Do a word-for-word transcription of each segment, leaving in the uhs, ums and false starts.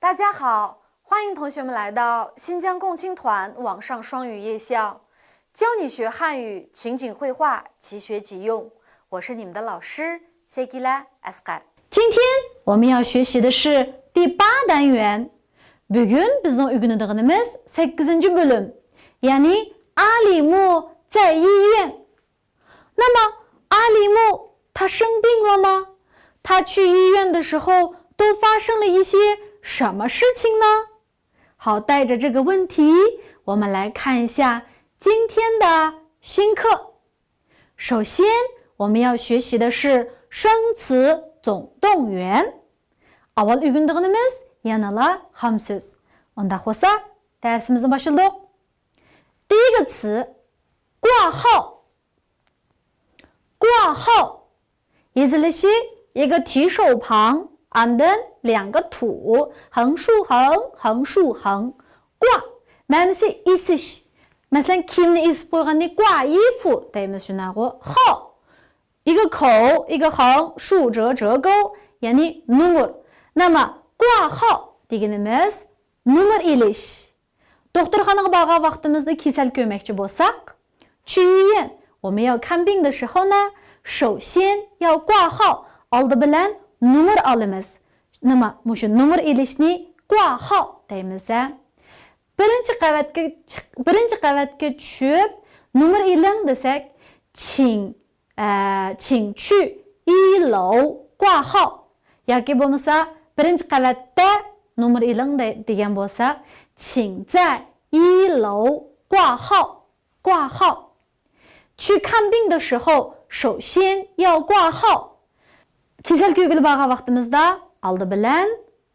大家好，欢迎同学们来到新疆共青团网上双语夜校，教你学汉语，情景会话，即学即用。我是你们的老师谢吉拉阿斯卡。今天我们要学习的是第八单元。بۈگۈن بىزنىڭ ئۆگىنىدىغىنىمىز سەككىزىنچى بۆلۈم، يەنى 阿里木在医院。那么阿里木他生病了吗？他去医院的时候都发生了一些什么事情呢？好，带着这个问题，我们来看一下今天的新课。首先，我们要学习的是生词总动员。ئاۋۋال ئۆگىنىدىغىنىمىز يەنىلا خام سۆز. ئۇنداق بولسا، دەرسىمىزنى باشلىدۇق. 第一个词，挂号。挂号 يېزىلىشى، 一个提手旁، ئاندىن 两个土، 横竖横، 横竖横. 挂 مەنىسى ئېسىش. مەسىلەن، كىيىمنى ئېسىپ قويغاننى 挂衣服 دەيمىز شۇنداقغۇ. 号 一个口，一个横，竖折折钩، يەنى نومۇر. 那么挂号 دېگىنىمىز نومۇر ئېلىش. دوختۇرخانىغا بارغان ۋاقتىمىزدا كېسەل كۆرمەكچى بولساق، 去医院我们要看病的时候呢，首先要挂号، ئالدى بىلەن نومۇر ئالىمىز. نېمە، مۇشۇ نومۇر ئېلىشنى 挂号 دەيمىز ھە. بىرىنچى قەۋەتكە چىق-، بىرىنچى قەۋەتكە چۈشۈپ نومۇر ئېلىڭ دېسەك، 请 ئە، 请去一楼挂号. ياكى بولمىسا، بىرىنچى قەۋەتتە نومۇر ئېلىڭ دە-، دېگەن بولساق، 请在一楼挂号، 挂号. 去看病的时候，首先要挂号. كېسەل كۆرگىلى بارغان ۋاقتىمىزدا ئالدى بىلەن،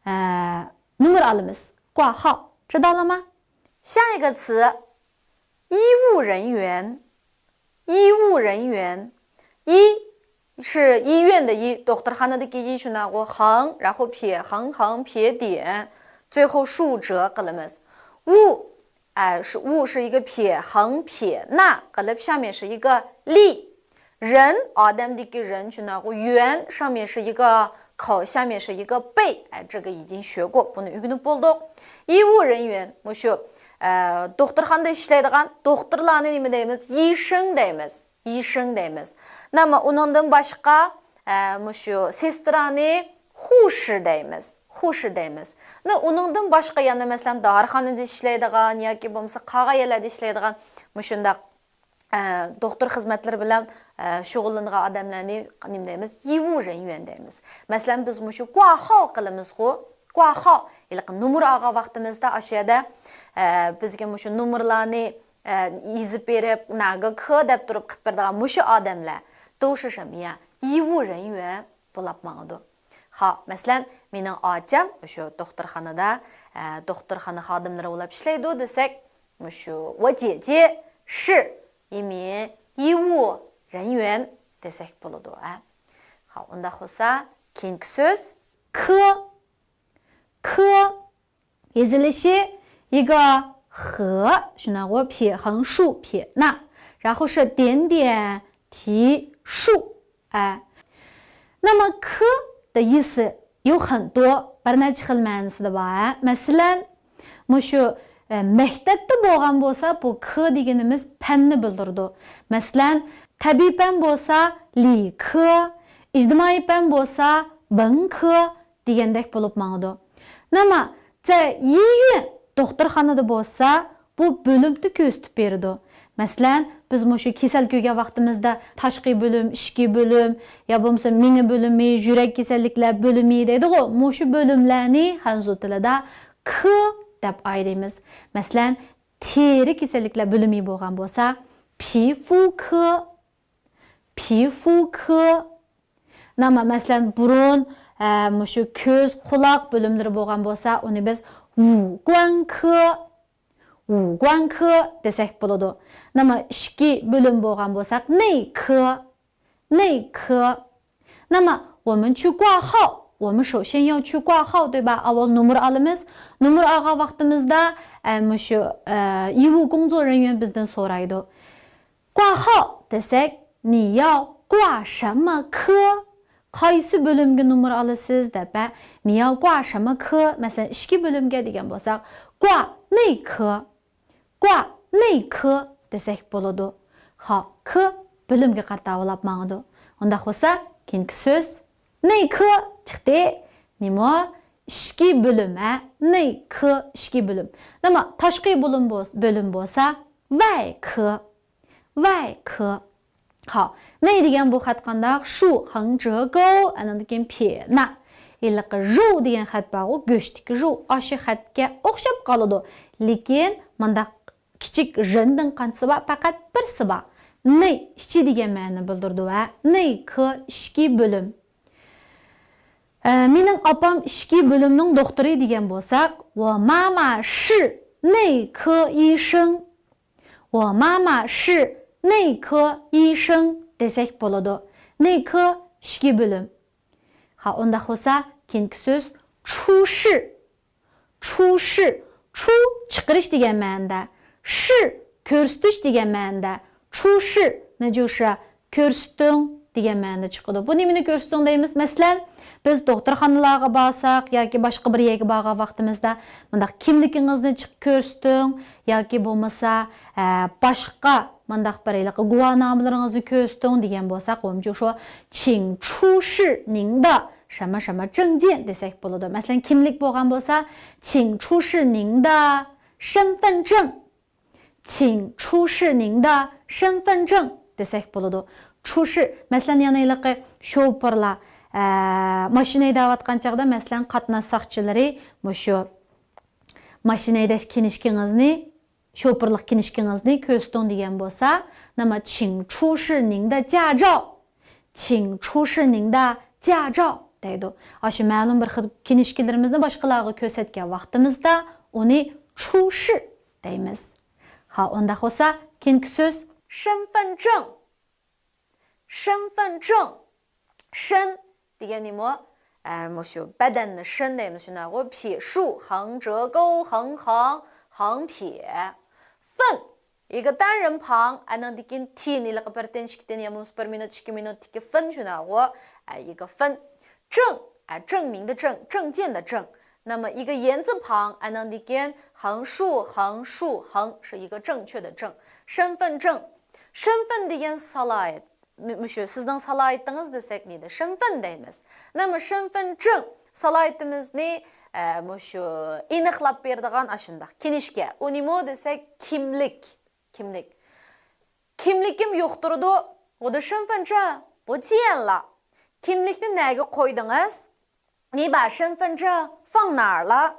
ئە، نومۇر ئالىمىز. 挂号. 知道了吗？下一个词，医务人员。医务人员，医是医院的医， دوختۇرخانىدىكى 医 شۇنداقغۇ. 横，然后撇， 横横撇点， 最后竖折 قىلىمىز. 务 ئە، 是، 务 是一个撇， 横撇捺 قىلىپ 下面是一个立. 人 ئادەمدىكى 人 شۇنداقغۇ. 员 上面是一个口， 下面是一个贝. ئە، 这个已经学过، بۇنى ئۆگىنىپ بولدۇق. 医务人员 مۇشۇ، ئە، دوختۇرخانىدا ئىشلەيدىغان دوختۇرلارنى نېمە دەيمىز؟ 医生 دەيمىز. 医生 دەيمىز. نېمە، ئۇنىڭدىن باشقا، ئە، مۇشۇ سېسترانى 护士 دەيمىز. 护士 دەيمىز. نە، ئۇنىڭدىن باشقا يەنە، مەسىلەن، داھارخانىدا ئىشلەيدىغان ياكى بولمىسا قالغان يەرلەردە ئىشلەيدىغان مۇشۇنداق، ئە، دوختۇر خىزمەتلىرى بىلەن، ئە، شۇغۇللىنىدىغان ئادەملەرنى نېمە دەيمىز؟ 医务人员 دەيمىز. مەسىلەن، بىز مۇشۇ 挂号 قىلىمىزغۇ. 挂号، ھېلىقى نومۇر ئالغان ۋاقتىمىزدا ئاشۇ يەردە، ئە، بىزگە مۇشۇ نومۇرلارنى، ئە، يېزىپ بېرىپ، 哪个科 دەپ تۇرۇپ قىلىپ بېرىدىغان مۇشۇ ئادەملەر. 都是什么呀؟ 医务人员 بولاپ ماڭىدۇ. خا، مەسىلەن، مېنىڭ ئاچام مۇشۇ دوختۇرخانىدا، ئە، دوختۇرخانا خادىملىرى بولاپ ئىشلەيدۇ دېسەك، مۇشۇ 我姐姐是一名医务人员 دېسەك بولىدۇ، ئە. خا، ئۇنداق بولسا، كېيىنكى سۆز 科. 科. يېزىلىشى، 一个 خ، شۇنداقغۇ، 撇横竖撇捺، 然后是点点提竖. ئە. 那么科的意思有很多، بىر نەچچە خىل مەنىسىدە بار. مەسىلەن، مۇشۇ، ئە، مەكتەپتە بولغان بولسا، بۇ 科 دېگىنىمىز پەننى بىلدۈرىدۇ. مەسىلەن، تەبىئىي پەن بولسا 理科، ئىجتىمائىي پەن بولسا 文科 دېگەندەك بولۇپ ماڭىدۇ. نېمە، 在医院 دوختۇرخانىدا بولسا، بۇ بۆلۈمنى كۆرسىتىپ بېرىدۇ. مەسىلەن، بىز مۇشۇ كېسەل كۆرگەن ۋاقتىمىزدا تاشقى بۆلۈم، ئىچكى بۆلۈم، يا بولمىسا مېڭە بۆلۈمى، يۈرەك كېسەللىكلەر بۆلۈمى دەيدىغۇ، مۇشۇ بۆلۈملەرنى خەنزۇ تىلىدا 科 دەپ ئايرىمىز. مەسىلەن، تېرە كېسەللىكلەر بۆلۈمى بولغان بولسا، 皮肤科، 皮肤科. نېمە، مەسىلەن، بۇرۇن، ئە، مۇشۇ كۆز، قۇلاق بۆلۈملىرى بولغان بولسا، ئۇنى بىز 五官科، 五官科 دېسەك بولىدۇ. نېمە، ئىچكى بۆلۈم بولغان بولساق، 内科، 内科. نېمە، 我们去挂号، 我们首先要去挂号، 对吧؟ ئاۋۋال نومۇر ئالىمىز. نومۇر ئالغان ۋاقتىمىزدا، ئە، مۇشۇ، ئە، 医务工作人员 بىزدىن سورايدۇ. 挂号 دېسەك، 你要挂什么科؟ قايسى بۆلۈمگە نومۇر ئالىسىز دەپ، ھە، 你要挂什么科؟ مەسىلەن، ئىچكى بۆلۈمگە دېگەن بولساق، 挂内科. 挂内科 دېسەك بولىدۇ. خا، 科 بۆلۈمگە قارىتاۋلاپ ماڭىدۇ. ئۇنداق بولسا، كېيىنكى سۆز 内科 چىقتى. نېمە؟ ئىچكى بۆلۈم، ھە؟ 内科 ئىچكى بۆلۈم. نېمە؟ تاشقى بۆلۈم بولس-، بۆلۈم بولسا، 外科. 外科. خا، 内 دېگەن بۇ خەت قانداق؟ 竖横折钩، ئاندىن كېيىن 撇捺. ھېلىقى 肉 دېگەن خەت بارغۇ، گۆشتىكى 肉، ئاشۇ خەتكە ئوخشاپ قالىدۇ. لېكىن مۇنداق كىچىك 人 دىن قانچىسى بار؟ پەقەت بىرسى بار. 内 ئىچى دېگەن مەنىنى بىلدۈرىدۇ، ھە؟ 内科 ئىچكى بۆلۈم. ئە، مېنىڭ ئاپام ئىچكى بۆلۈمنىڭ دوختۇرى دېگەن بولساق، 我妈妈是内科医生. 我妈妈是内科医生 دېسەك بولىدۇ. 内科 ئىچكى بۆلۈم. ھا، ئۇنداق بولسا، كېيىنكى سۆز 出示. 出示. 出 چىقىرىش دېگەن مەنىدە. 示 كۆرسىتىش دېگەن مەنىدە. 出示 نى 就是 كۆرسىتىڭ دېگەن مەنىدە چىقىدۇ. بۇ نېمىنى كۆرسىتىڭ دەيمىز؟ مەسىلەن، بىز دوختۇرخانىلارغا بارساق ياكى باشقا بىر يەرگە بارغان ۋاقتىمىزدا مۇنداق كىملىكىڭىزنى چىق-، كۆرسىتىڭ ياكى بولمىسا، ئە، باشقا مۇنداق بىر ھېلىقى گۇۋاھنامىلىرىڭىزنى كۆرسىتىڭ دېگەن بولساق، 我们就说 请出示您的什么什么证件 دېسەك بولىدۇ. مەسىلەن، كىملىك بولغان بولسا، 请出示您的身份证. 请出示您的身份证 دېسەك بولىدۇ. 出示، مەسىلەن، يەنە ھېلىقى شوپۇرلار، ئە، ماشىنا ھەيدەۋاتقان چاغدا، مەسىلەن، قاتناش ساقچىلىرى مۇشۇ ماشىنا ھەيدەش كىنىشكىڭىزنى، شوپۇرلۇق كىنىشكىڭىزنى كۆرسىتىڭ دېگەن بولسا، نېمە؟ 请出示您的驾照. 请出示您的驾照 دەيدۇ. ئاشۇ مەلۇم بىر خىل كىنىشكىلىرىمىزنى باشقىلارغا كۆرسەتكەن ۋاقتىمىزدا ئۇنى 出示 دەيمىز. ھا، ئۇنداق بولسا، كېيىنكى سۆز 身份证. 身份证. 身 دېگەن نېمە؟ ئە، مۇشۇ بەدەننى 身 دەيمىز، شۇنداقغۇ؟ 撇竖横折钩横行行撇. 份 ئىگە 单人旁، ئەنىڭدىن كېيىن تىن، ھېلىقى بىر تىن، ئىككى تىن، يا بولمىسا بىر مىنۇت، ئىككى مىنۇتتىكى فىن شۇنداقغۇ؟ ئە، ئىگە فىن. 证، ئە، 证明的证، 证件的证. 那么一个言字旁，ئەنىڭدىن كېيىن 横竖横竖横 是一个正确的正. 身份证. 身份 دېگەن سالاھىيەت. مۇ-، مۇشۇ سىزنىڭ سالاھىيىتىڭىز دېسەك نېدە؟ 身份 دەيمىز. نېمە؟ 身份证 سالاھىيىتىمىزنى، ئە، مۇشۇ ئېنىقلاپ بېرىدىغان ئاشۇنداق كىنىشكا. ئۇ نېمە دېسەك، كىملىك. كىملىك. كىملىكىم يوق تۇرىدۇ. 我的身份证不见了. كىملىكنى نەگە قويدىڭىز؟ 你把身份证放哪儿了؟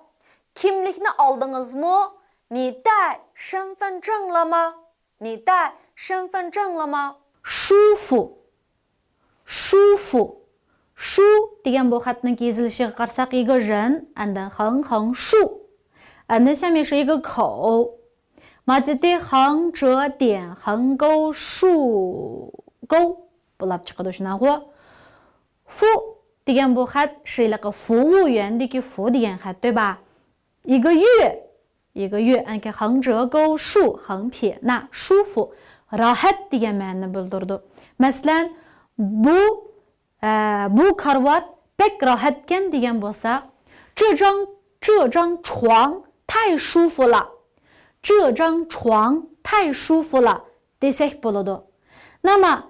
كىملىكنى ئالدىڭىزمۇ؟ 你带身份证了吗？ 你带身份证了吗？ 书符. 书符. 书 دېگەن بۇ خەتنىڭ يېزىلىشىغا قارىساق، 一个人 ئاندىن 横横竖. ئاندىن 下面是一个口. 马吉的横折点横钩竖钩 بولاپ چىقىدۇ، شۇنداقغۇ؟ 符 دېگەن بۇ خەت شۇ ھېلىقى 服务员دىكى 服 دېگەن خەت، 对吧؟ 一个月. 一个月 ئەنكى 横折钩竖横撇捺 书符. راھەت دېگەن مەنىنى بىلدۈرىدۇ. مەسىلەن، بۇ، ئە، بۇ كارىۋات بەك راھەتكەن دېگەن بولساق، 这张، 这张床太舒服了. 这张床太舒服了 دېسەك بولىدۇ. نېمە؟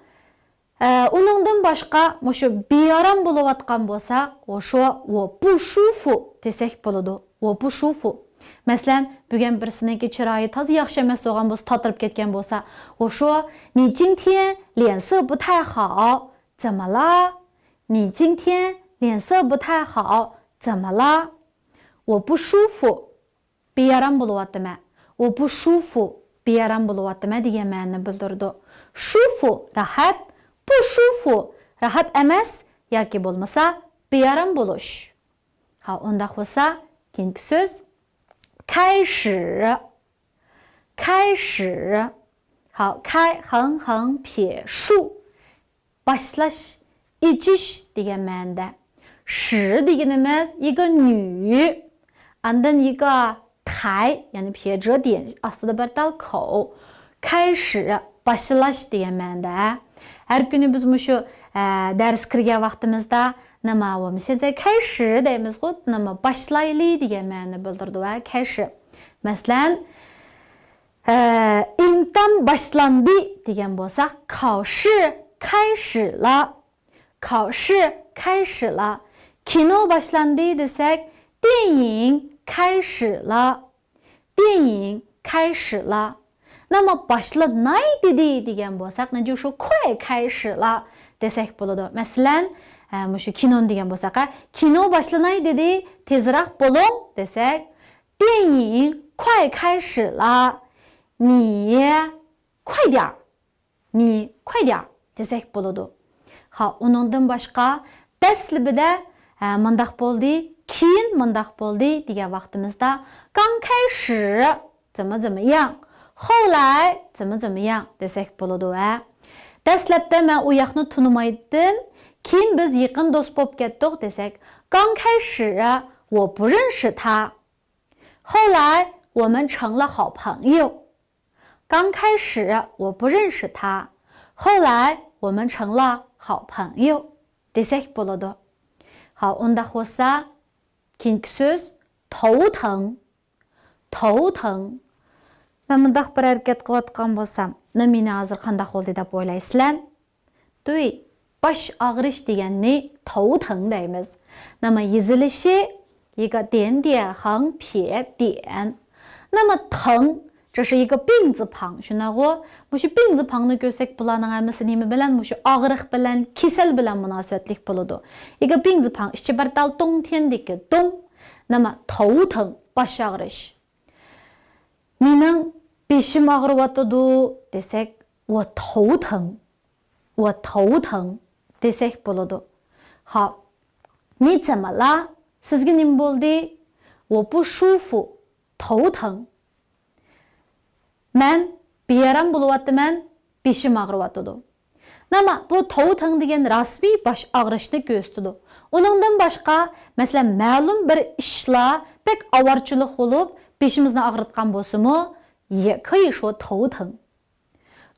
ئە، ئۇنىڭدىن باشقا مۇشۇ بىئارام بولۇۋاتقان بولسا، 我说我不舒服 دېسەك بولىدۇ. 我不舒服. مەسىلەن، بۈگۈن بىرسىنىڭكى چىرايى تازا ياخشى ئەمەس بولغان بولسا، تاتىرىپ كەتكەن بولسا، 我说你今天脸色不太好，怎么了？你今天脸色不太好，怎么了？我不舒服. بىئارام بولۇۋاتىمەن. 我不舒服، بىئارام بولۇۋاتىمەن دېگەن مەنىنى بىلدۈرىدۇ. 舒服، راھەت. 不舒服، راھەت ئەمەس ياكى بولمىسا بىئارام بولۇش. ھا، ئۇنداق بولسا، كېيىنكى سۆز 开始. 开始. ھا، 开، 横横撇竖. باشلاش، ئېچىش دېگەن مەنىدە. 始 دېگىنىمىز 一个女، ئاندىن 一个台، يەنى 撇折点 ئاستىدا بىر تال 口. 开始، باشلاش دېگەن مەنىدە. ھەر كۈنى بىز مۇشۇ، ئە، دەرس كىرگەن ۋاقتىمىزدا، 那么我们现在开始 دەيمىزغۇ، 那么 باشلايلى دېگەن مەنىنى بىلدۈرىدۇ، ھە، 开始. مەسىلەن، ئە، ئىمتىھان باشلاندى دېگەن بولساق، 考试开始了. 考试开始了. كىنو باشلاندى دېسەك، 电影开始了. 电影开始了. 那么 باشلىناي دېدى دېگەن بولساق، 那就是快开始了 دېسەك بولىدۇ. مەسىلەن، ئە، مۇشۇ كىنونى دېگەن بولساق، ھە، كىنو باشلىناي دېدى، تېزراق بولۇڭ دېسەك، 电影快开始了，你快点儿. 你快点儿 دېسەك بولىدۇ. ھا، ئۇنىڭدىن باشقا دەسلىپىدە، ھە، مۇنداق بولدى، كېيىن مۇنداق بولدى دېگەن ۋاقتىمىزدا، 刚开始怎么怎么样، 后来怎么怎么样 دېسەك بولىدۇ، ھە. دەسلەپتە مەن ئۇ ياقنى تونۇمايتتىم، كېيىن بىز يېقىن دوست بولۇپ كەتتۇق دېسەك، 刚开始我不认识他，后来我们成了好朋友。 刚开始我不认识他，后来我们成了好朋友 دېسەك بولىدۇ. ھا، ئۇنداق بولسا، كېيىنكى سۆز 头疼. 头疼. مەن مۇنداق بىر ھەرىكەت قىلىۋاتقان بولسام، 那 مېنى ھازىر قانداق بولدى دەپ ئويلايسىلەر؟ 对، باش ئاغرىش دېگەننى 头疼 دەيمىز. 那么 يېزىلىشى 一个点点横撇点. 那么疼，这是一个病字旁، شۇنداقغۇ؟ مۇشۇ 病字旁نى كۆرسەك، بۇلارنىڭ ھەممىسى نېمە بىلەن؟ مۇشۇ ئاغرىق بىلەن، كېسەل بىلەن مۇناسىۋەتلىك بولىدۇ. 一个病字旁، ئىچى بىر تال 冬天دىكى 冬. 那么 头疼، باش ئاغرىش. مېنىڭ بېشىم ئاغرىۋاتىدۇ دېسەك، 我头疼. 我头疼 دېسەك بولىدۇ. ھا، 你怎么了؟ سىزگە نېمە بولدى؟ 我不舒服، 头疼. مەن بىئارام بولۇۋاتىمەن، بېشىم ئاغرىۋاتىدۇ. 那么 بۇ 头疼 دېگەن رەسمىي باش ئاغرىشنى كۆرسىتىدۇ. ئۇنىڭدىن باشقا، مەسىلەن، مەلۇم بىر ئىشلار بەك ئاۋارىچىلىق بولۇپ، بېشىمىزنى ئاغرىتقان بولسىمۇ، 也可以说头疼.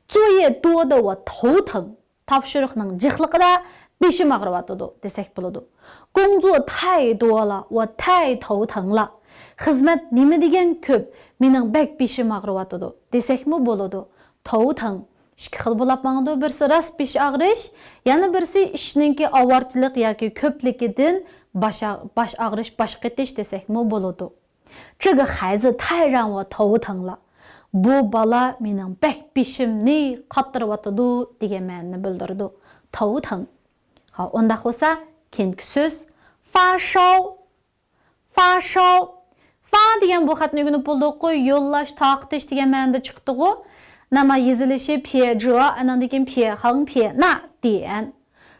作业多得我头疼. تاپشۇرۇقنىڭ جىقلىقىدا بېشىم ئاغرىۋاتىدۇ دېسەك بولىدۇ. 工作太多了، 我太头疼了. خىزمەت نېمە دېگەن كۆپ، مېنىڭ بەك بېشىم ئاغرىۋاتىدۇ دېسەكمۇ بولىدۇ. 头疼. ئىككى خىل بولاپ ماڭىدۇ، بىرسى راست بېش ئاغرىش، يەنە بىرسى ئىشنىڭكى ئاۋارىچىلىق ياكى كۆپلۈكىدىن باش ئاغ-، باش ئاغرىش، باش قېتىش دېسەكمۇ بولىدۇ. 这个孩子太让我头疼了. بۇ بالا مېنىڭ بەك بېشىمنى قاتتۇرۇۋاتىدۇ دېگەن مەنىنى بىلدۈرىدۇ. 头疼. ھا، ئۇنداق بولسا، كېيىنكى سۆز 发烧. 发烧. 发 دېگەن بۇ خەتنى ئۆگىنىپ بولدۇققۇ، يوللاش، تارقىتىش دېگەن مەنىدە چىقىپتىغۇ. 那么 يېزىلىشى 撇折، ئانىڭدىن كېيىن 撇横撇捺点.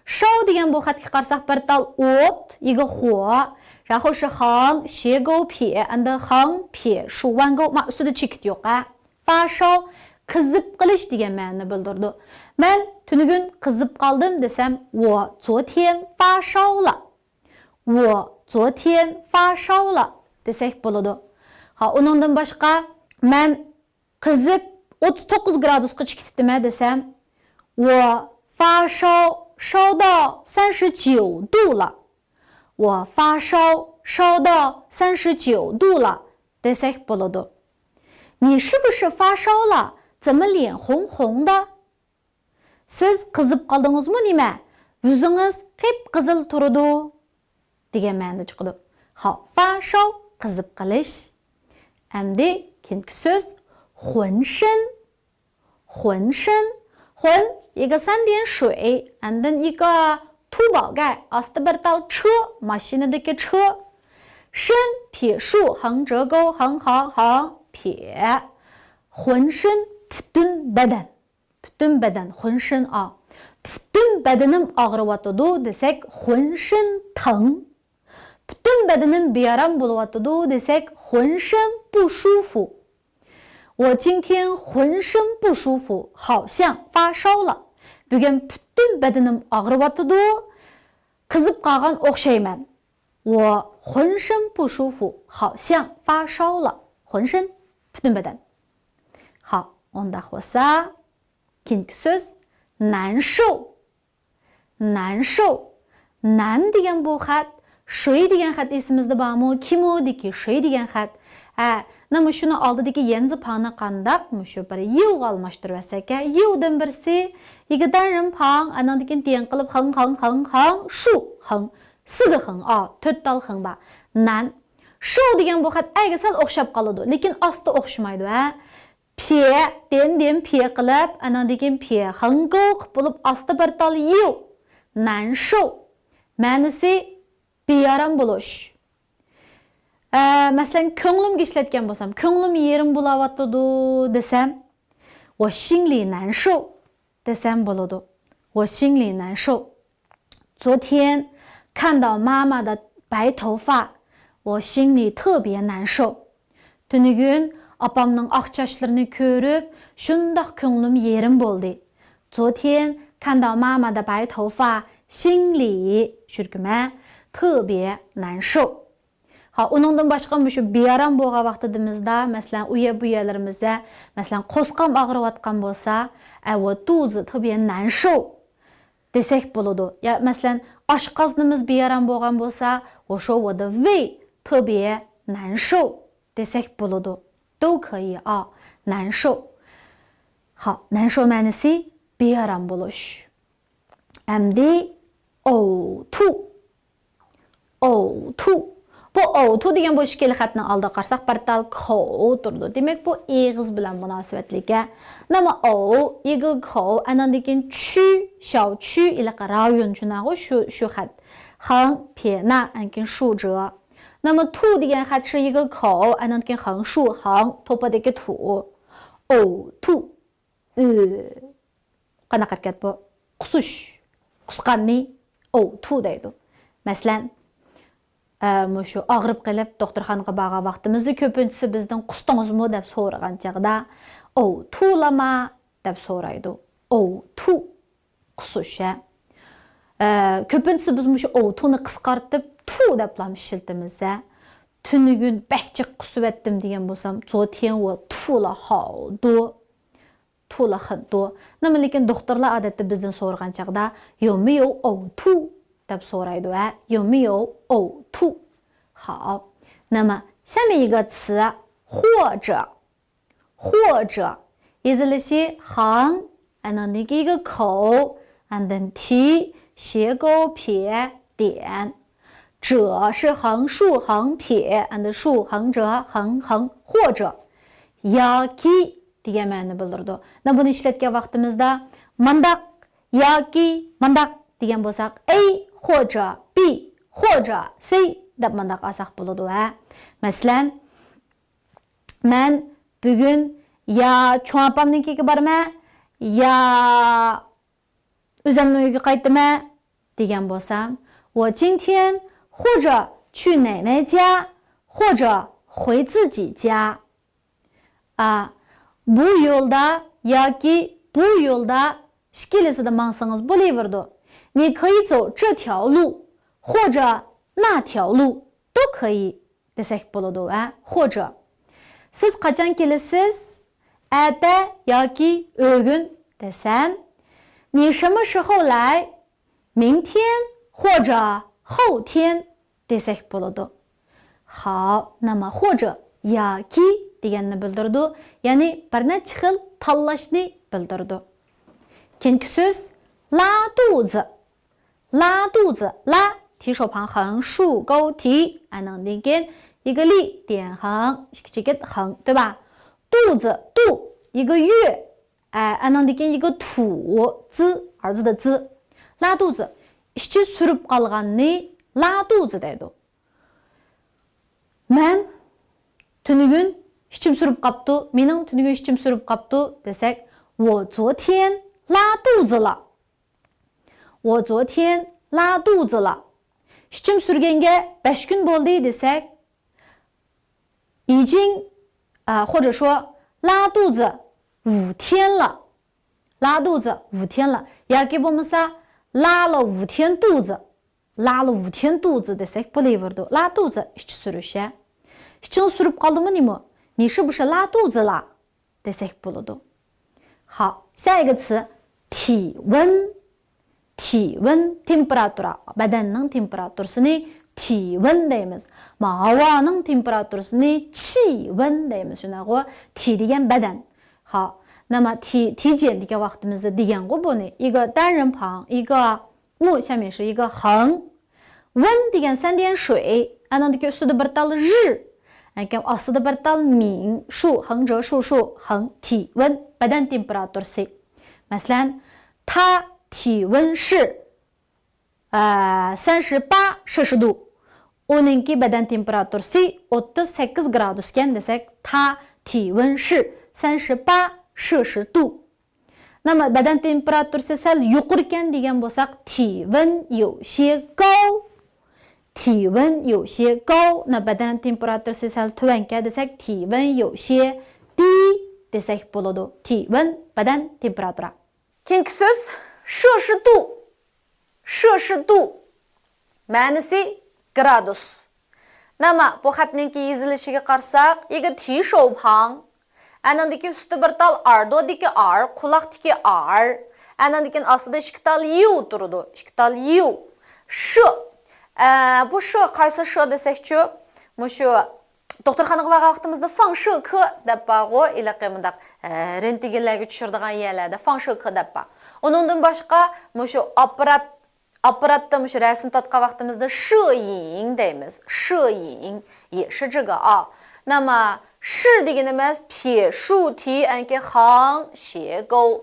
烧 دېگەن بۇ خەتكە قارىساق، بىر تال ئوت، 一个火، 然后是横斜勾撇 ئاندىن 横撇竖弯钩، ما ئۈستىدە چېكىت يوق، ھە. 发烧، قىزىپ قېلىش دېگەن مەنىنى بىلدۈرىدۇ. مەن تۈنۈگۈن قىزىپ قالدىم دېسەم، 我昨天发烧了. 我昨天发烧了 دېسەك بولىدۇ. ھا، ئۇنىڭدىن باشقا، مەن قىزىپ ئوتتۇز توققۇز گرادۇسقىچە كېتىپتىمەن دېسەم، 我发烧烧到三十九度了. 我发烧烧到三十九度了 دېسەك بولىدۇ. 你是不是发烧了？怎么脸红红的？ سىز قىزىپ قالدىڭىزمۇ نېمە؟ يۈزىڭىز قىپقىزىل تۇرىدۇ دېگەن مەنىدە چىقىدۇ. ھا، 发烧، قىزىپ قېلىش. ئەمدى كېيىنكى سۆز، 浑身. 浑身. 浑، 一个三点水 ئاندىن 一个土宝盖، ئاستى بىر تال چۆ، ماشىنىدىكى چۆ. 身، 撇竖横折钩横横横撇. 浑身، پۈتۈن بەدەن. پۈتۈن بەدەن، 浑身啊. پۈتۈن بەدىنىم ئاغرىۋاتىدۇ دېسەك، 浑身疼. پۈتۈن بەدىنىم بىئارام بولۇۋاتىدۇ دېسەك، 浑身不舒服. 我今天浑身不舒服，好像发烧了. بۈگۈن پۈتۈن بەدىنىم ئاغرىۋاتىدۇ، قىزىپ قالغان ئوخشايمەن. 我浑身不舒服，好像发烧了。 浑身، پۈتۈن بەدەن. ھا، ئۇنداق بولسا، كېيىنكى سۆز، 难受. 难受. 难 دېگەن بۇ خەت، 水 دېگەن خەت ئېسىمىزدە بارمۇ؟ きも دىكى 水 دېگەن خەت. ھە، نېمە شۇنىڭ ئالدىدىكى 言字旁نى قانداق مۇشۇ بىر 又غا ئالماشتۇرۇۋەتسەككە؟ 又دىن بىرسى، 一个单人旁، ئانىڭدىن كېيىن 点 قىلىپ 横،横،横،横، 竖، 横، 四个横، ئا، تۆت تال 横 بار. 难. 受 دېگەن بۇ خەت ئەگە سەل ئوخشاپ قالىدۇ، لېكىن ئاستى ئوخشىمايدۇ، ھە. 撇، 点点撇 قىلىپ، ئانىڭدىن كېيىن 撇، 横勾 قىلىپ بولۇپ، ئاستى بىر تال 又. 难受. مەنىسى بىئارام بولۇش. ئە، مەسىلەن، كۆڭلۈمگە ئىشلەتكەن بولسام، كۆڭلۈم يېرىم بولاۋاتىدۇ دېسەم، 我心里难受 دېسەم بولىدۇ. 我心里难受. 昨天看到妈妈的白头发，我心里特别难受. تۈنۈگۈن ئاپامنىڭ ئاق چاچلىرىنى كۆرۈپ، شۇنداق كۆڭلۈم يېرىم بولدى. 昨天看到妈妈的白头发，心里 شۈركۈمە 特别难受. ھا، ئۇنىڭدىن باشقا مۇشۇ بىئارام بولغان ۋاقتىمىزدا، مەسىلەن، ئۇ يەر بۇ يەرلىرىمىزدە، مەسىلەن، قورسىقىم ئاغرىۋاتقان بولسا، ئە، 我肚子特别难受 دېسەك بولىدۇ. يا، مەسىلەن، ئاشقازىنىمىز بىئارام بولغان بولسا، 我说我的胃特别难受 دېسەك بولىدۇ. 都可以啊، 难受. ھا، 难受 مەنىسى بىئارام بولۇش. ئەمدى 呕吐. 呕吐. بۇ 呕吐 دېگەن بۇ ئىككىلا خەتنىڭ ئالدىغا قارىساق، بىر تال 口 تۇرىدۇ. دېمەك، بۇ ئېغىز بىلەن مۇناسىۋەتلىك. 那么 ئو، 一个口، ئانىڭدىن كېيىن 区، 小区 ھېلىقى رايون شۇنداقغۇ، شۇ، شۇ خەت. 横撇捺، ئاندىن كېيىن 竖折. 那么 吐 دېگەن خەت شۇ 一个口، ئانىڭدىن كېيىن 横竖، 横، توپىدىكى 吐. 呕吐. ئۆ. قانداق ھەرىكەت بۇ؟ قۇسۇش. قۇسقاننى 呕吐 دەيدۇ. مەسىلەن، ئە، مۇشۇ ئاغرىپ قېلىپ دوختۇرخانىغا بارغان ۋاقتىمىزدا كۆپىنچىسى بىزدىن قۇستىڭىزمۇ دەپ سورىغان چاغدا 呕吐了吗 دەپ سورايدۇ. 呕吐. قۇسۇش، ھە. ئە، كۆپىنچىسى بىز مۇشۇ 呕吐نى قىسقارتىپ 吐 دەپلا ئىشلىتىمىز، ھە. تۈنۈگۈن بەك جىق قۇسۇۋەتتىم دېگەن بولسام، 昨天我吐了好多. 吐了很多. نېمە، لېكىن دوختۇرلار ئادەتتە بىزدىن سورىغان چاغدا، 有没有呕吐 دەپ سورايدۇ، ھە؟ 有没有呕吐. 好. 那么下面一个词，或者. 或者. يېزىلىشى 横، ئانىڭدىن كېيىن 口، ئاندىن 提، 斜勾撇点. 者是横竖横撇，ئاندىن 竖横者، 横横 或者. ياكى دېگەن مەنىنى بىلدۈرىدۇ. مانا بۇنى ئىشلەتكەن ۋاقتىمىزدا مانداق ياكى مانداق دېگەن بولساق، A 或者 B 或者 C دەپ مانداق ئالساق بولىدۇ، ھە. مەسىلەن، مەن بۈگۈن يا چوڭ ئاپامنىڭكىگە بارىمەن، يا ئۆزۈمنىڭ ئۆيىگە قايتىمەن دېگەن بولسام، 我今天或者去奶奶家，或者回自己家. ئا، بۇ يولدا ياكى بۇ يولدا ئىككىلىسىدە ماڭسىڭىز بولۇۋېرىدۇ. 你可以走这条路，或者那条路，都可以. دېسەك بولىدۇ، ھە، 或者. سىز قاچان كېلىسىز؟ ئەتە ياكى ئۆگۈن دېسەم، 你什么时候来؟ 明天或者后天 دېسەك بولىدۇ. خاپ، نېمە، 或者 ياكى دېگەننى بىلدۈرىدۇ، يەنى بىر نەچچە خىل تاللاشنى بىلدۈرىدۇ. كېيىنكى سۆز، 拉肚子. 拉肚子، 拉، 提手旁横竖勾提، ئانىڭدىن كېيىن 一个立点横، ئىككى چېكەت 横، 对吧؟ 肚子، 肚، 一个月، ئە، ئانىڭدىن كېيىن 一个土، 子، 儿子的子. 拉肚子، ئىچى سۈرۈپ قالغاننى 拉肚子 دەيدۇ. مەن تۈنۈگۈن ئىچىم سۈرۈپ قاپتۇ، مېنىڭ تۈنۈگۈن ئىچىم سۈرۈپ قاپتۇ دېسەك، 我昨天拉肚子了. 我昨天拉肚子了. ئىچىم سۈرگەنگە بەش كۈن بولدى دېسەك، 已经، ئە، 或者说拉肚子五天了. 拉肚子五天了. ياكى بولمىسا، 拉了五天肚子. 拉了五天肚子 دېسەك بولۇۋېرىدۇ. 拉肚子، ئىچ سۈرۈش، ھە. ئىچىڭ سۈرۈپ قالدىمۇ نېمە؟ 你是不是拉肚子了؟ دېسەك بولىدۇ. خاپ، 下一个词، تىۋېن، تىۋېن، تېمپېراتۇرا، بەدەننىڭ تېمپېراتۇرىسىنى تىۋېن دەيمىز. ما، ھاۋانىڭ تېمپېراتۇرىسىنى چىۋېن دەيمىز. شۇنداققۇ؟ تى دېگەن بەدەن. ھا، نېمە، تى، تى جيەن دېگەن ۋاقتىمىزدا دېگەنغۇ بۇنى. 一个单人旁، 一个物，下面是一个横。ۋېن دېگەن 三点水، ئانىڭدىكى ئۈستىدە بىر تال ژ، ئەنكەم ئاستىدا بىر تال مىڭ، شۇ، 横折竖竖، 横، تىۋېن، بەدەن تېمپېراتۇرىسى. مەسىلەن، 他体温是، ئە، 三十八摄氏度. ئۇنىڭكى بەدەن تېمپېراتۇرىسى ئوتتۇز سەككىز گرادۇسكەن دېسەك، 他体温是三十八摄氏度. نېمە، بەدەن تېمپېراتۇرىسى سەل يۇقىرىكەن دېگەن بولساق، 体温有些高. 体温有些高. نېمە، بەدەن تېمپېراتۇرىسى سەل تۆۋەنكەن دېسەك، 体温有些低 دېسەك بولىدۇ. 体温، بەدەن تېمپېراتۇرا. كېيىنكى سۆز، 摄氏度. 摄氏度. مەنىسى گرادۇس. نېمە، بۇ خەتنىڭكى يېزىلىشىگە قارىساق، 一个提手旁. ئانىڭدىكى ئۈستى بىر تال ئاردودىكى ئار، قۇلاقتىكى ئار. ئانىڭدىكى ئاستىدا ئىككى تال يۇ تۇرىدۇ. ئىككى تال يۇ. 摄. ئە، بۇ 摄 قايسى 摄 دېسەكچۇ؟ مۇشۇ دوختۇرخانىغا بارغان ۋاقتىمىزدا 放射科 دەپ بارغۇ، ھېلىقى مۇنداق، ئە، رېنتگېنلەرگە چۈشۈرىدىغان يەرلەردە 放射科 دەپ بار. ئۇنىڭدىن باشقا مۇشۇ ئاپپارات، ئاپپاراتتا مۇشۇ رەسىم تارتقان ۋاقتىمىزدا 摄影 دەيمىز. 摄影也是这个啊. نېمە، 视 دېگىنىمىز 撇竖提 ئەنكى 横斜勾.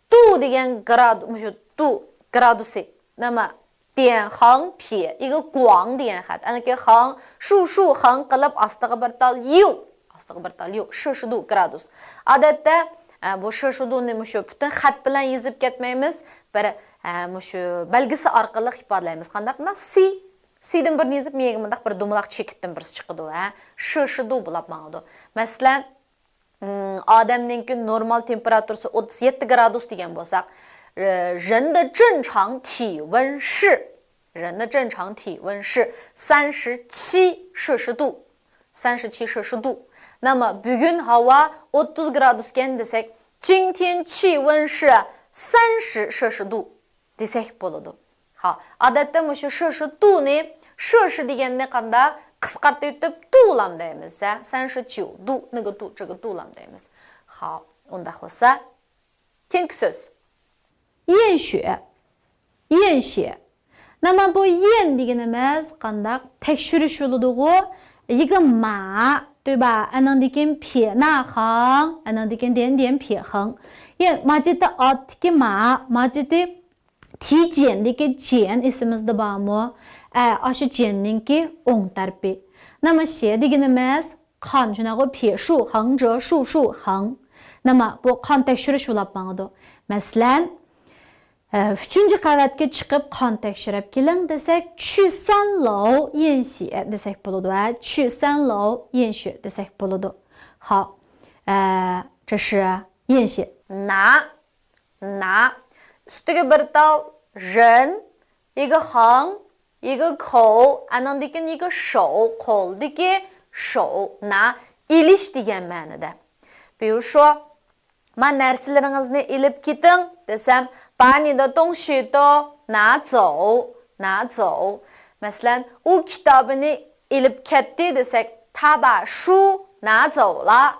度 دېگەن گراد، مۇشۇ 度 گرادۇسى. نېمە، 点横撇 ئىگە گۇاڭ دېگەن خەت. ئەنكى 横竖竖横 قىلىپ ئاستىغا بىر تال يۇ. ئاستىغا بىر تال يۇ. 摄氏度 گرادۇس. ئادەتتە، ئە، بۇ 摄氏度نى مۇشۇ پۈتۈن خەت بىلەن يېزىپ كەتمەيمىز. بىر، ئە، مۇشۇ بەلگىسى ئارقىلىق ئىپادىلەيمىز. قانداق؟ مۇنداق سى. سىدىن بىرنى يېزىپ، مېيىگە مۇنداق بىر دومىلاق چېكىتتىن بىرسى چىقىدۇ، ھە؟ 摄氏度 بولاپ ماڭىدۇ. مەسىلەن، ئادەمنىڭكى نورمال تېمپېراتۇرىسى ئوتتۇز يەتتە گرادۇس دېگەن بولساق، 人的正常体温是، 人的正常体温是三十七摄氏度. 三十七摄氏度. نېمە، بۈگۈن ھاۋا ئوتتۇز گرادۇسكەن دېسەك، 今天气温是三十摄氏度 دېسەك بولىدۇ. ھا، ئادەتتە مۇشۇ 摄氏度نى، 摄氏 دېگەننى قانداق قىسقارتىۋېتىپ 度 لام دەيمىز، ھە؟ 三十九度، 那个度，这个度 لام دەيمىز. ھا، ئۇنداق بولسا، كېيىنكى سۆز. 验血، 验血. نېمە، بۇ 验 دېگىنىمىز قانداق؟ تەكشۈرۈش بولىدىغۇ. 一个码، 对吧؟ ئانىڭدىن كېيىن 撇捺衡، ئانىڭدىن كېيىن 点点撇衡. 验، 嘛 جىتى ئاتتىكى 码، 嘛 جىتى 体检دىكى 检 ئېسىمىزدە بارمۇ؟ ئە، ئاشۇ 检نىڭكى ئوڭ تەرىپى. نېمە، 血 دېگىنىمىز قان، شۇنداققۇ؟ 撇竖衡折竖竖衡. نېمە، بۇ قان تەكشۈرۈش بولاپ ماڭىدۇ. مەسىلەن، ئە، ئۈچىنچى قەۋەتكە چىقىپ قان تەكشۈرۈپ كېلىڭ دېسەك، 去三楼验血 دېسەك بولىدۇ، ھە؟ 去三楼验血 دېسەك بولىدۇ. 好，ئە، 这是验血. 拿 拿. ئۈستىگە بىر تال 人، ئىگە 横، ئىگە 口، ئانىڭدىن كېيىن ئىگە 手، قولدىكى 手، 拿 ئېلىش دېگەن مەنىدە. 比如说، ما نەرسىلىرىڭىزنى ئېلىپ كېتىڭ دېسەم، 把你的东西都拿走، 拿走. مەسىلەن، ئۇ كىتابىنى ئېلىپ كەتتى دېسەك، 他把书拿走了.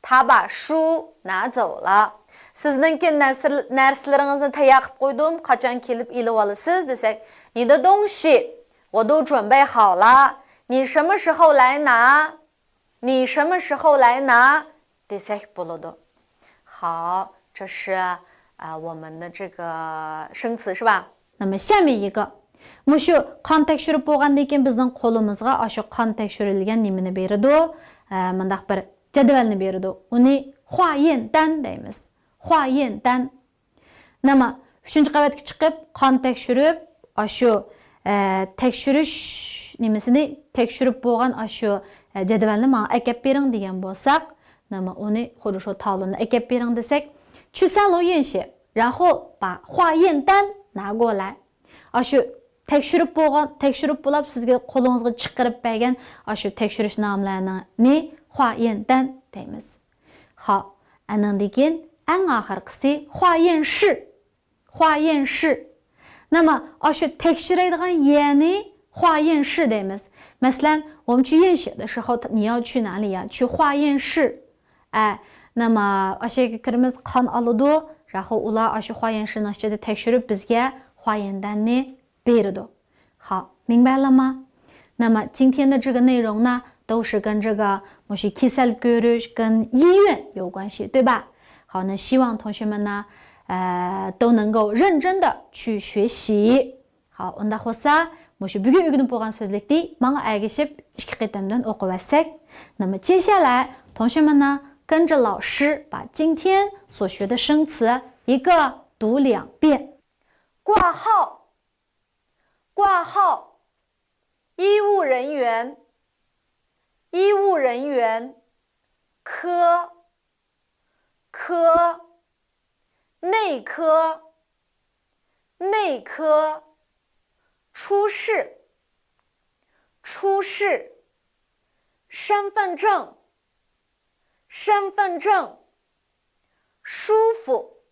他把书拿走了. سىزنىڭكى نەرسە-، نەرسىلىرىڭىزنى تەييار قىلىپ قويدۇم، قاچان كېلىپ ئېلىۋالىسىز دېسەك، 你的东西我都准备好了，你什么时候来拿؟ 你什么时候来拿 دېسەك بولىدۇ. 好，这是，呃，我们的这个生词是吧？ نېمە، 下面一个. مۇشۇ قان تەكشۈرۈپ بولغاندىن كېيىن بىزنىڭ قولىمىزغا ئاشۇ قان تەكشۈرۈلگەن نېمىنى بېرىدۇ؟ ئە، مۇنداق بىر جەدۋەلنى بېرىدۇ. ئۇنى 化验单 دەيمىز. 化验单. نېمە، ئۈچىنچى قەۋەتكە چىقىپ قان تەكشۈرۈپ، ئاشۇ، ئە، تەكشۈرۈش نېمىسىنى، تەكشۈرۈپ بولغان ئاشۇ، ئە، جەدۋەلنى ماڭا ئەكەپ بېرىڭ دېگەن بولساق، نېمە، ئۇنى 或者说 تالوننى ئەكەپ بېرىڭ دېسەك، 去三楼验血，然后把化验单拿过来. ئاشۇ تەكشۈرۈپ بولغان، تەكشۈرۈپ بولاپ سىزگە قولىڭىزغا چىقىرىپ بەرگەن ئاشۇ تەكشۈرۈش نامىلەرنى 化验单 دەيمىز. خا، ئانىڭدىن كېيىن ئەڭ ئاخىرقىسى 化验室.化验室. 那么 ئاشۇ تەكشۈرەيدىغان يەرنى 化验室 دەيمىز. مەسىلەن، 我们去验血的时候，你要去哪里呀？去化验室. ئە، 那么 ئاشۇ يەرگە كىرىمىز، قان ئالىدۇ، 然后 ئۇلار ئاشۇ 化验室نىڭ ئىچىدە تەكشۈرۈپ بىزگە 化验单نى بېرىدۇ. 好，明白了吗？那么今天的这个内容呢，都是跟这个 مۇشۇ كېسەل كۆرۈش 跟医院有关系，对吧？好，那希望同学们呢，呃，都能够认真的去学习。 好، ئۇنداق بولسا، مۇشۇ بۈگۈن ئۆگىنىپ بولغان سۆزلۈكنى ماڭا ئەگىشىپ ئىككى قېتىمدىن ئوقۇۋەتسەك. 那么接下来同学们呢，跟着老师把今天所学的生词一个读两遍。 挂号，挂号，医务人员，医务人员，科，科，内科，内科，出示，出示，身份证，身份证，舒服，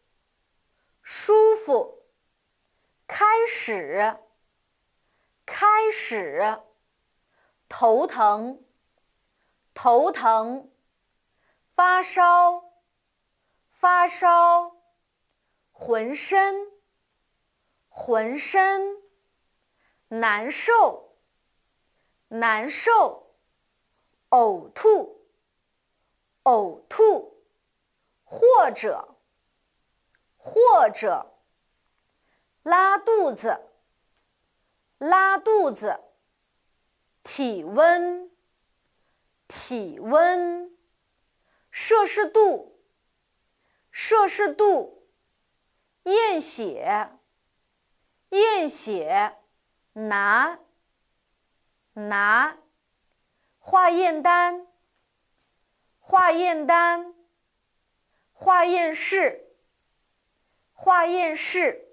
舒服，开始，开始，头疼，头疼，发烧，发烧，浑身，浑身，难受，难受，呕吐，呕吐，或者，或者，拉肚子，拉肚子，体温，体温，摄氏度，摄氏度，验血，验血，拿，拿，化验单，化验单，化验室，化验室。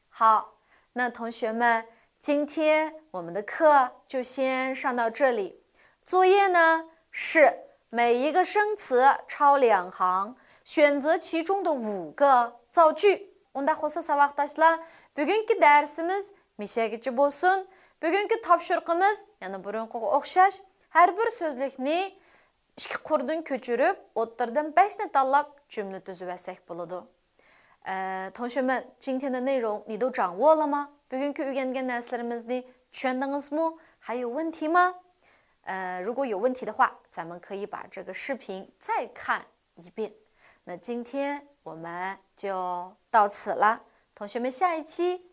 好，那同学们，今天我们的课就先上到这里。作业呢是每一个生词抄两行，选择其中的五个造句。 ئۇنداق بولسا ساۋاقداشلار، بۈگۈنكى دەرسىمىز مىشەگىچە بولسۇن. بۈگۈنكى تاپشۇرۇقىمىز يەنە بۇرۇنقىغا ئوخشاش، ھەر بىر سۆزلۈكنى ئىككى قۇردىن كۆچۈرۈپ، ئوتتۇرىدىن بەشنى تاللاپ جۈملە تۈزۈۋەتسەك بولىدۇ. 呃，同学们，今天的内容你都掌握了吗？ بۈگۈنكى ئۆگەنگەن نەرسىلىرىمىزنى چۈشەندىڭىزمۇ؟ 还有问题吗？ 呃，如果有问题的话，咱们可以把这个视频再看一遍。 那今天我们就到此了，同学们，下一期